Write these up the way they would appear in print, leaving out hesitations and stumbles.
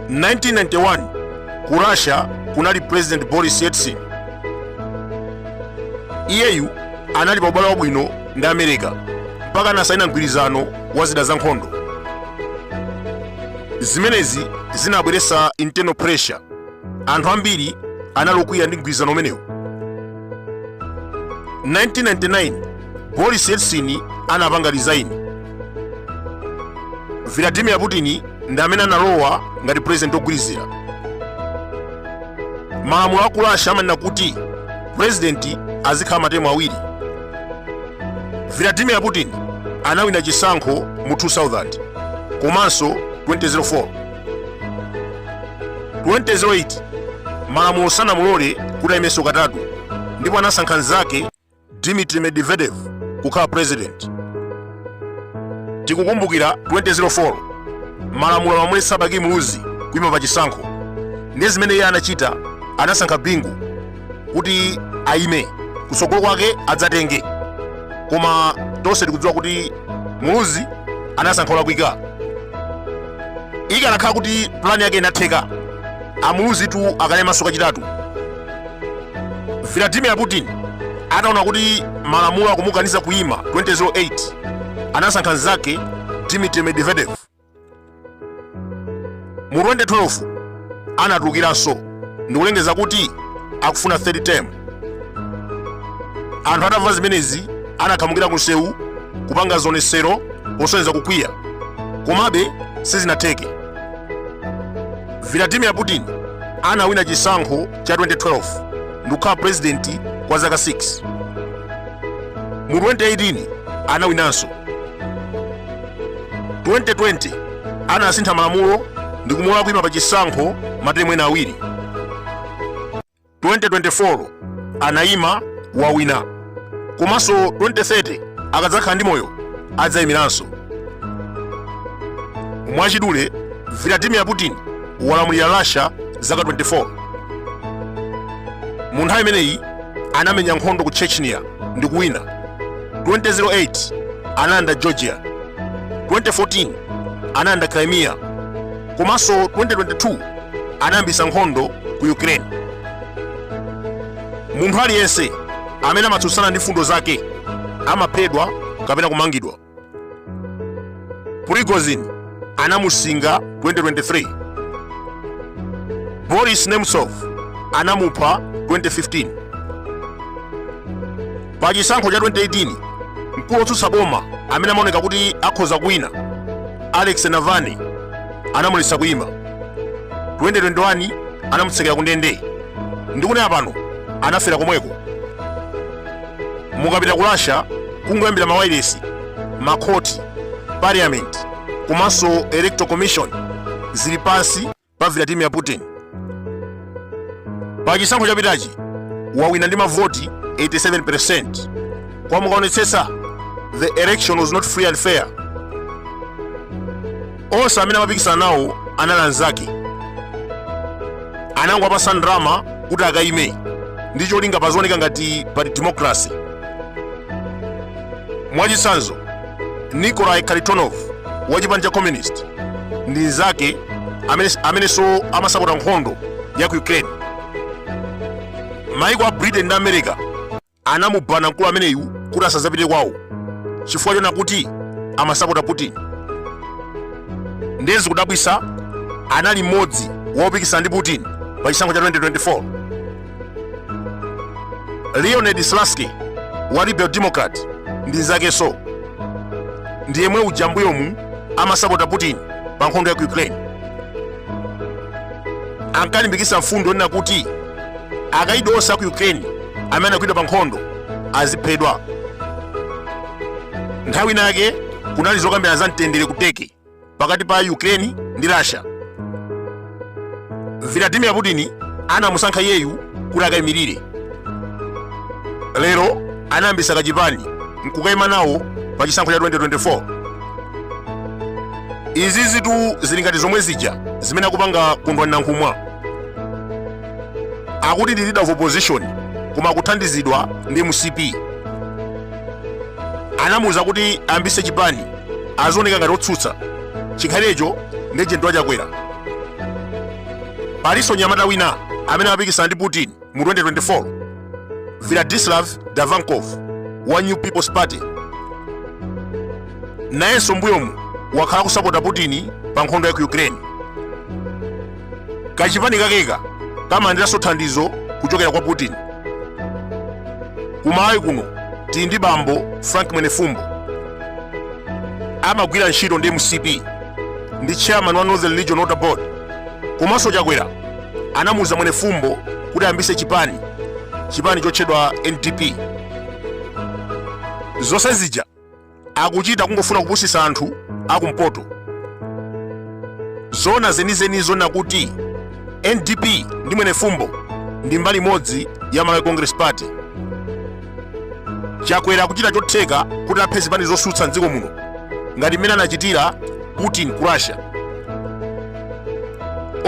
1991 ku Russia kunali President Boris Yeltsin. Iyeyu anali pa ubale wabwino ndi America mpaka anasaina mgwirizano wa zida za nkhondo. Zimenezi zinabweretsa internal pressure. Anthu ambiri anali okwiya ndi mgwirizano umenewu. 1999 Boris Yeltsin anapanga resign. Vladimir Putin ndi amene analowa ngati president ogwirizira. Malamulo a ku Russia amanena kuti president azikhala matemu awiri. Vladimir Putin anawina chisankho mu 2000 komanso 2004. 2008 malamulo sanamulole kuti ayimenso katatu ndipo anasankha mnzake Dmitry Medvedev kukhala president. Tikukumbukira 2004 malamulo amamuletsa Bakili Muluzi kuima pa chisankho, ndiye zimene iye anachita, anasankha Bingu kuti aime kutsogolo kwake adzatenge, koma tonse tikudziwa kuti Muluzi anasankha olakwika. Ikanakhala kuti plani yake inatheka, amuluzitu akanaimanso kachitatu. Vladimir Putin ataona kuti malamulo akumukaniza kuyima 2008 anasankha mnzake Dmitry Medvedev. Mu 2012 anatulukiranso ndikulengeza kuti akufuna third term. Anthu atamva zimenezi anakhamukira kunsewu kupanga zionetsero posonyeza kukwiya, komabe sizinatheke. Vladimir Putin anawina chisankho cha 2012 ndikukhala president kwa zaka 6. Mu 2018 anawinanso. 2020 anasintha malamulo ndikumulola kuima pa chisankho matemu ena awiri. 2024 anayima, wawina, komanso 2030 akadzakhala ndi moyo adzayimiranso. Mwachidule, Vladimir Putin walamulira Russia zaka 24. Mu nthawi imeneyi anamenya nkhondo ku Chechnya ndi kuwina. 2008 analanda Georgia, 2014 analanda Crimea, komanso 2022 anayambisa nkhondo ku Ukraine. Munthu aliyense amene amatsutsana ndi mfundo zake amaphedwa kapena kumangidwa. Prigozhin anamusinga 2023. Boris Nemtsov anamupha 2015. Pa chisankho cha 2018 mkulu wotsutsa boma amene amaoneka kuti akhoza kuwina, Alexei Navalny, anamuletsa kuima. 2021 anamutsekera ku ndende, ndikunena pano anafera komweko. Mukapita ku Russia, kungoyambira mawayilesi, makhoti, parliament komanso electoral commission zili pansi pa Vladimir Putin. Pa chisankho chapitachi wawina ndi mavoti 87%. Koma mukaonetsetsa, the election was not free and fair. Onse amene amapikisana nawo anali anzake, anangowapasa ndalama kuti akayime ndi cholinga pazioneka ngati pali democracy. Mwachitsanzo, Nikolai Kharitonov wa chipani cha Communist ndi nzake amenenso amasapota nkhondo ya ku Ukraine. Maiko a Britain ndi America anamubana mkulu ameneyu kuti asadzapite kwawo chifukwa chona kuti amasapota Putin. Ndiye zikudabwisa, anali mmodzi wopikisana ndi Putin pa chisankho cha 2024. Leonid Slutsky wa Liberal Democrat ndi nzakenso, ndi yemwe uja mbuyomu amasapota Putin pa nkhondo ya ku Ukraine. Ankalimbikitsa mfundo yonena kuti akaidi onse a ku Ukraine amene anagwidwa pa nkhondo aziphedwa. Nthawi inake kunali zokambirana za mtendere ku Turkey pakati pa Ukraine ndi Russia. Vladimir Putin anamusankha iyeyu kuti akayimirire. Lero anayambisa kachipani nkukayima nawo pa chisankho cha 2024. Izizitu zili ngati zomwe zija zimene akupanga Kondwani Nankhumwa. Akuti ndi leader of opposition, koma akuthandizidwa ndi MCP. Anamuuza kuti ayambise chipani, azioneka ngati otsutsa. Chikhalecho ndi agent wa Chakwera. Palinso mnyamata wina amene amapikisana ndi Putin mu 2024, Vladislav Davankov wa New People's Party. Nayenso mbuyomu wakhala kusapota Putin pa nkhondo ya ku Ukraine. Kachipani kakeka kamalandiranso thandizo kuchokera kwa Putin. Kumalawi kuno tili ndi bambo Frank Mwenefumbo, amagwira ntchito ndi MCP, ndi chairman wa Northern Region Water Board. Komanso Chakwera anamuuza Mwenefumbo kuti ayambise chipani chotchedwa NDP. Zonse zija akuchita kungofuna kupusisa anthu akumpoto. Zona zenizeni zona kuti NDP ndi Mwenefumbo ndi mbali imodzi ya Malawi Congress Party. Chakwera akuchita chotheka kuti aphe zipani zosutsa mdziko muno ngati mmene anachitira Putin ku Russia.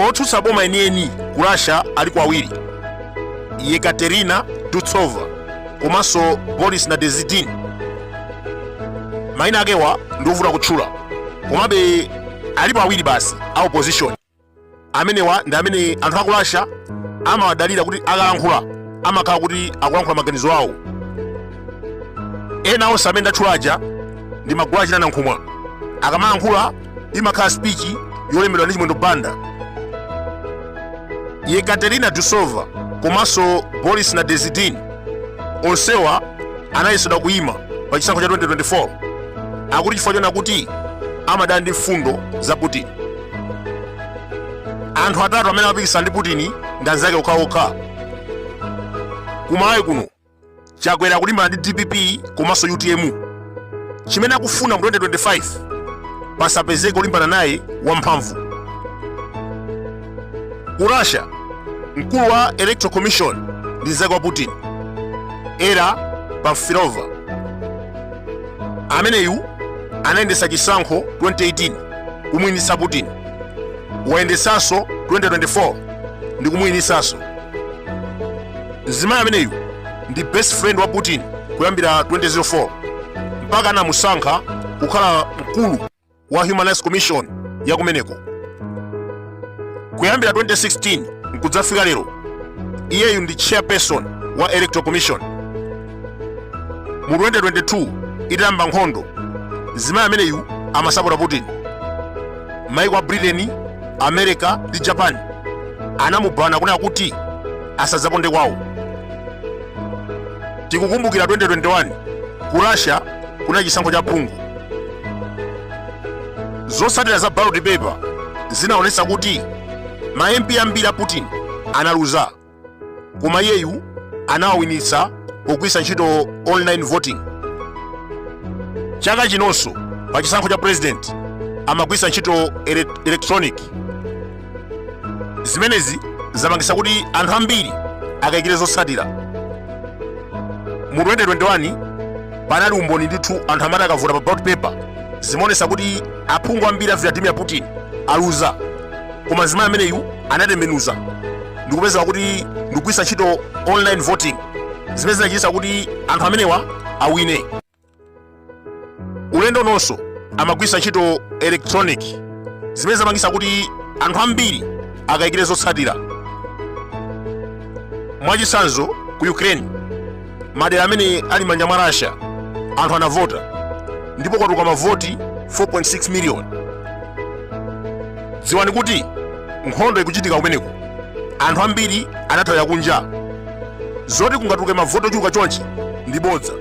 Otsutsa boma enieni ku Russia aliko awiri, Yekaterina Duntsova komanso Boris Nadezhdin. Mayina akewa ndi ovuta kutchula, komabe alipo awiri basi a opposition. Amenewa ndi amene anthu aku Russia amawadalira kuti akalankhula amakhala kuti akulankhula maganizo awo. Ena onse amene ndatchula aja ndi magulu achina Nankhumwa. Akamalankhula imakhala speech yolembedwa ndi Chimwendo Banda. Yekaterina Duntsova komanso Boris Nadezhdin onsewa anayesedwa kuyima pa chisankho cha 2024, akuti chifukwa chona kuti amadana ndi mfundo za Putin. Anthu atatu amene amapikisana ndi Putin ndi anzake okhaokha. Kumalawi kuno Chakwera akulimbana ndi DPP komanso UTM. Chimene akufuna mu 2025, pasapezeke olimbana naye wamphamvu. Ku Russia, mkulu wa Electoral Commission ndi mnzake wa Putin, Ella Pamfilova. Ameneyu anayendetsa chisankho 2018 kumuyinitsa Putin, wayendetsanso 2024 ndi kumuyinitsanso. Mzimayi ameneyu ndi best friend wa Putin kuyambira 2004 mpaka anamusankha kukhala mkulu wa Human Rights Commission ya kumeneko. Kuyambira 2016 nkudzafika lero, iyeyu ndi chairperson wa Electoral Commission. Mu 2022 itayamba nkhondo, mzimayi ameneyu amasapota Putin. Maiko a Britain, America ndi Japan anamubana kunena kuti asadzaponde kwawo. Tikukumbukira 2021 ku Russia kunali chisankho cha phungu. Zotsatira za ballot paper zinaonetsa kuti ma MP ambiri a Putin analuza, koma iyeyu anawawinitsa pogwiritsa ntchito online voting. Chaka chinonso pa chisankho cha president amagwiritsa ntchito electronic. Zimenezi zapangitsa kuti anthu ambiri akayikire zotsatira. Mu 2021 panali umboni ndithu, anthu amati akavota pa ballot paper zimaonetsa kuti aphungu ambiri a Vladimir Putin aluza, koma mzimayi ameneyu anatembenuza ndikupeza kuti ndikugwiritsa ntchito online voting, zimene zinachititsa kuti anthu amenewa awine. Ulendo unonso amagwiritsa ntchito electronic, zimene zapangitsa kuti anthu ambiri akayikire zotsatira. Mwachitsanzo, ku Ukraine, madera amene ali manja mwa Russia, anthu anavota ndipo kwatuluka mavoti 4.6 million. Dziwani kuti nkhondo ikuchitika kumeneko, anthu ambiri anathawira kunja. Zoti kungatuluke mavoti ochuluka chonchi ndi bodza.